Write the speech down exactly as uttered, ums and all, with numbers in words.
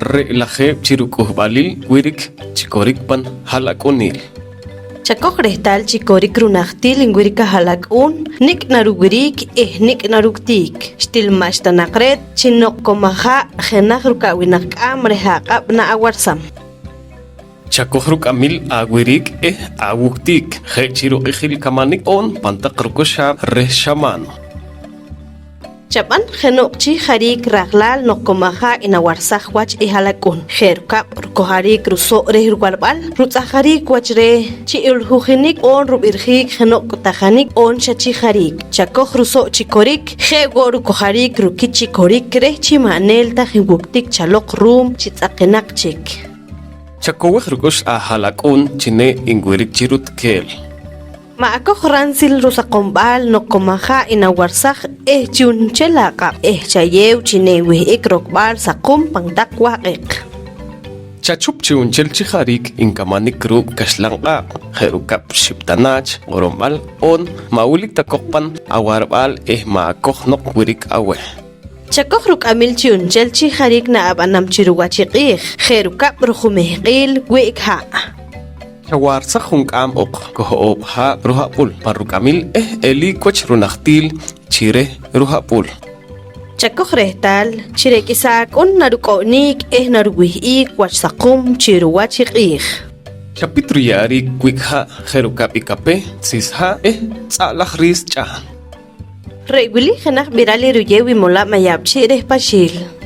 Re' lajeeb' chi ruk'uhb'alil wirik chi korik pan ha'lak'unil. Chakoj rehtaal chi korik runajtiil nwirik aha'lak'uun, nik' naruwiriik eh nik' naruktiik. Xtil ma'xta naq reet chi noq ko maja' jenaj ruka'winaq k'aam reh aq'ab' naawarsam. Chakoj ruk'amil awiriik eh awuktiik je' chi ruq'ijil kamanik oon pan taq rukoxaab' reh xamaan. Chab'an jeno'q chi jariik rajlaal noq ko maja' inawarsaj wach i ha'lak'uun, je' rukab' rukojariik ruso' reh ruwarb'al, rutz'ajariik wach reh chi uljujinik oon rub'irjiik jeno'q tajanik oon xa chi jariik. Chakoj ruso' chi korik, je' wo' rukojariik rukich chi korik reh chi ma' neel ta nwuktik chaloq ruum chi tz'aqinaq chik. Chakowej ruk'ux aha'lak'uun chi ne inwirik chi rutkeel. Ma' akoj ransil rusaqomb'al noq ko maja' inawarsaj eh chu'nchel aq'ab' eh chayeew chi ne inwih'ik rokb'al saqum pan taq wahq'eq. Chachup chu'nchel chi jariik inkamanik ruuk' kaxlan q'aaq', je' rukab' xib'tanaach, q'oromb'al oon ma' wilik ta koq pan awarb'al eh ma' akoj noq wirik aweh. Chakoj ruk'amil chu'nchel chi jariik naab'anam chi ruwach i q'iij, je' rukab' rujumehq'iil wi'k ha'. Chawarsaj junk'aam oq koho'oob' haab' ruha'pul pan ruk'amil eh eliik wach runajtiil chi reh ruha'pul. Chakoj rehtaal chi re' k'isa ak'un naruk'o'niik eh naruwih'iik wach saqum chi ruwach i q'iij. Chapit ruye'ariik wi'k ha' je' rukab' i kapeh, tzis ha' eh tz'a' laj riis ch'ahn. Re' wili jenaj b'iral i ruyeew i molaab' Mayab'chi' reh Paxiil.